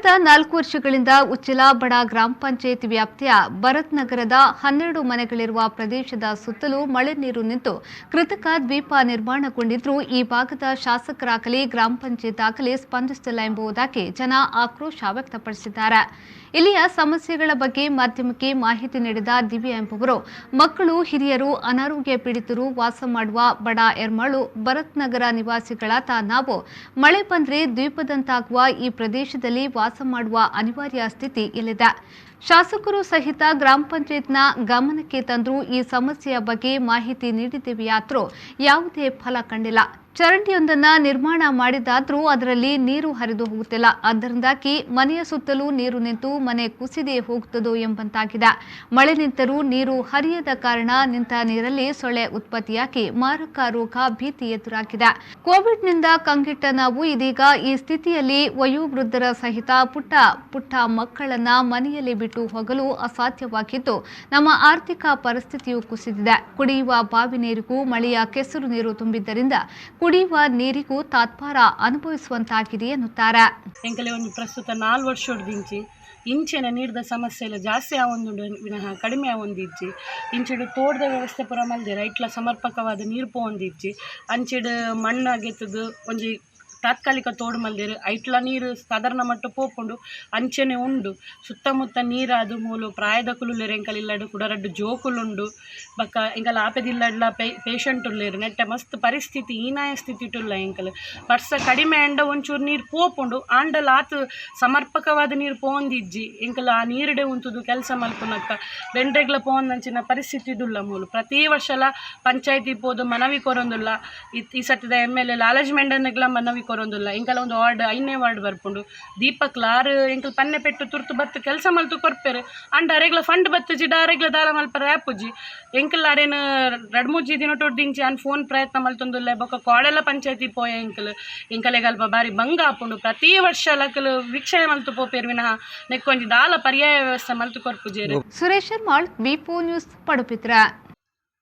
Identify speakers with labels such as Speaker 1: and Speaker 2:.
Speaker 1: ಕಳೆದ 4 ವರ್ಷಗಳಿಂದ ಉಚ್ಚಿಲ ಬಡ ಗ್ರಾಮ ಪಂಚಾಯತ್ ವ್ಯಾಪ್ತಿಯ ಭರತ್ ನಗರದ 12 ಮನೆಗಳಿರುವ ಪ್ರದೇಶದ ಸುತ್ತಲೂ ಮಳೆ ನೀರು ನಿಂತು ಕೃತಕ ದ್ವೀಪ ನಿರ್ಮಾಣಗೊಂಡಿದ್ರೂ ಈ ಭಾಗದ ಶಾಸಕರಾಗಲಿ ಗ್ರಾಮ ಪಂಚಾಯತ್ ಆಗಲಿ ಸ್ಪಂದಿಸುತ್ತಿಲ್ಲ ಎಂಬುದಾಗಿ ಜನ ಆಕ್ರೋಶ ವ್ಯಕ್ತಪಡಿಸಿದ್ದಾರೆ. ಇಲ್ಲಿಯ ಸಮಸ್ಯೆಗಳ ಬಗ್ಗೆ ಮಾಧ್ಯಮಕ್ಕೆ ಮಾಹಿತಿ ನೀಡಿದ ದಿವ್ಯಾ ಎಂಬುವರು ಮಕ್ಕಳು, ಹಿರಿಯರು, ಅನಾರೋಗ್ಯ ಪೀಡಿತರು ವಾಸ ಮಾಡುವ ಬಡ ಎರ್ಮಾಳು ಭರತ್ ನಗರ ನಿವಾಸಿಗಳಾದ ನಾವು ಮಳೆ ಬಂದ್ರೆ ದ್ವೀಪದಂತಾಗುವ ಈ ಪ್ರದೇಶದಲ್ಲಿ ವಾಸ ಮಾಡುವ ಅನಿವಾರ್ಯ ಸ್ಥಿತಿ ಇಲ್ಲಿದೆ. ಶಾಸಕರು ಸಹಿತ ಗ್ರಾಮ ಪಂಚಾಯತ್ನ ಗಮನಕ್ಕೆ ತಂದರೂ ಈ ಸಮಸ್ಯೆಯ ಬಗ್ಗೆ ಮಾಹಿತಿ ನೀಡಿದ್ದೇವೆಯಾದರೂ ಯಾವುದೇ ಫಲ ಕಂಡಿಲ್ಲ. ಚರಂಡಿಯೊಂದನ್ನು ನಿರ್ಮಾಣ ಮಾಡಿದಾದರೂ ಅದರಲ್ಲಿ ನೀರು ಹರಿದು ಹೋಗುತ್ತಿಲ್ಲ. ಅದರಿಂದಾಗಿ ಮನೆಯ ಸುತ್ತಲೂ ನೀರು ನಿಂತು ಮನೆ ಕುಸಿದೇ ಹೋಗುತ್ತದೋ ಎಂಬಂತಾಗಿದೆ. ಮಳೆ ನಿಂತರೂ ನೀರು ಹರಿಯದ ಕಾರಣ ನಿಂತ ನೀರಲ್ಲಿ ಸೊಳ್ಳೆ ಉತ್ಪತ್ತಿಯಾಗಿ ಮಾರಕ ರೋಗ ಭೀತಿ ಎದುರಾಗಿದೆ. ಕೋವಿಡ್ನಿಂದ ಕಂಗೆಟ್ಟ ನಾವು ಇದೀಗ ಈ ಸ್ಥಿತಿಯಲ್ಲಿ ವಯೋವೃದ್ಧರ ಸಹಿತ ಪುಟ್ಟ ಪುಟ್ಟ ಮಕ್ಕಳನ್ನ ಮನೆಯಲ್ಲಿ ಬಿಟ್ಟು ಹೋಗಲು ಅಸಾಧ್ಯವಾಗಿದ್ದು ನಮ್ಮ ಆರ್ಥಿಕ ಪರಿಸ್ಥಿತಿಯು ಕುಸಿದಿದೆ. ಕುಡಿಯುವ ಬಾವಿ ನೀರಿಗೂ ಮಳೆಯ ಕೆಸರು ನೀರು ತುಂಬಿದ್ದರಿಂದ ಕುಡಿಯುವ ನೀರಿಗೂ ತಾತ್ಪಾರ ಅನುಭವಿಸುವಂತಾಗಿದೆ ಎನ್ನುತ್ತಾರೆ.
Speaker 2: ಎಂಕಲೆ ಒಂದು ಪ್ರಸ್ತುತ 4 ವರ್ಷದಿಂಚಿ ಇಂಚಿನ ನೀರ್ದ ಸಮಸ್ಯೆ ಎಲ್ಲ ಜಾಸ್ತಿ ಆವೊಂದುಂಡು ವಿನಃ ಕಡಿಮೆ ಆವೊಂದಿಜ್ಜಿ. ಇಂಚಿಡು ತೋಟದ ವ್ಯವಸ್ಥೆ ಪೂರ ಮಲ್ದೆರ್, ಐಟ್ಲ ಸಮರ್ಪಕವಾದ ನೀರು ಪೋವೊಂದಿಜ್ಜಿ. ಅಂಚಿಡು ಮಣ್ಣಾಗೆತ್ತದು ಒಂಜಿ ತಾತ್ಕಾಲಿಕ ತೋಡು ಮಲ್ದೆರ್, ಐಟ್ಲ ನೀರು ಸಾಧಾರಣ ಮಟ್ಟ ಪೋಪುಂಡು, ಅಂಚೆನೆ ಉಂಡು. ಸುತ್ತಮುತ್ತ ನೀರಾದು ಮೂಲು ಪ್ರಾಯದಕುಲು ಎಂಕಲ್ ಇಲ್ಲಡು ಕುಡರಡ್ಡು ಜೋಕುಲುಂಡು, ಬೊಕ್ಕ ಎಂಕಲ್ ಆಪೆದಿಲ್ಲಡ್ಲ ಪೇಷಂಟ್ ಉಲ್ಲೇರು. ನೆಟ್ಟೆ ಮಸ್ತ್ ಪರಿಸ್ಥಿತಿ ಹೀನಾಯ ಸ್ಥಿತಿ ಇಟ್ಟುಲ್ಲ. ಎಂಕಲ್ ಬರ್ಸ ಕಡಿಮೆ ಅಂಡ ಒಂಚೂರು ನೀರು ಪೋಪುಂಡು, ಆಂಡಲ ಆತು ಸಮರ್ಪಕವಾದ ನೀರು ಪೋಂದಿಜ್ಜಿ. ಎಂಕಲ್ ಆ ನೀರುಡೆ ಉಂತುದು ಕೆಲಸ ಮಲ್ಪುನಕ್ಕ ಬೆಂಡ್ರೆಗ್ಲ ಪೋಂದಂಚಿನ ಪರಿಸ್ಥಿತಿ ಇದುಲ್ಲ. ಮೂಲು ಪ್ರತಿ ವರ್ಷಲ ಪಂಚಾಯತಿ ಪೋದು ಮನವಿ ಕೊರೊಂದುಲ್ಲ. ಈ ಸತಿದ ಎಮ್.ಎಲ್.ಎ ಲಾಲಜ್ ಮೆಂಡನ್ಗ್ಲ ಮನವಿ ಕೊರೊಂದುಲ್ಲ. ಎಂಕಲ ಒಂದು ವಾರ್ಡ್ 5ನೇ ವಾರ್ಡ್ ಬರ್ಪುಂಡು. ದೀಪಕ್ ಲಾರ್ ಎಂಕಲ್ ಪನ್ನೆ ಪೆಟ್ಟು ತುರ್ತು ಬತ್ತು ಕೆಲಸ ಮಲ್ತು ಕೊರ್ಪೆರು. ಅಂಡ ಅರೆಗ್ಲ ಫಂಡ್ ಬತ್ತು ಜಿಡ ಅರೆಗ್ಲ ದಾಲ ಮಲ್ಪರೆ ಆಪುಜಿ. ಎಂಕಲ್ ಅರೇನು 2-3 ದಿನ ದಿಂಚಿ ಅನ್ ಫೋನ್ ಪ್ರಯತ್ನ ಮಲ್ತೊಂದುಲ್ಲ. ಬೊಕ್ಕ ಕೋಡೆಲ ಪಂಚಾಯತಿ ಪೋಯ ಎಂಕಲ್ ಎಂಕಲೆಗಲ್ಪ ಬಾರಿ ಬಂಗ ಆಪುಂಡು. ಪ್ರತಿ ವರ್ಷ ಲಕಲ್ ವೀಕ್ಷಣೆ ಮಲ್ತು ಪೋಪೇರು ವಿನಃ ನೆಕ್ಕೊಂಜಿ ದಾಲ ಪರ್ಯಾಯ ವ್ಯವಸ್ಥೆ ಮಲ್ತು ಕೊರ್ಪುಜೇರು.
Speaker 1: Suresh ಶರ್ಮಾಳ್, V4 news, Padubidri.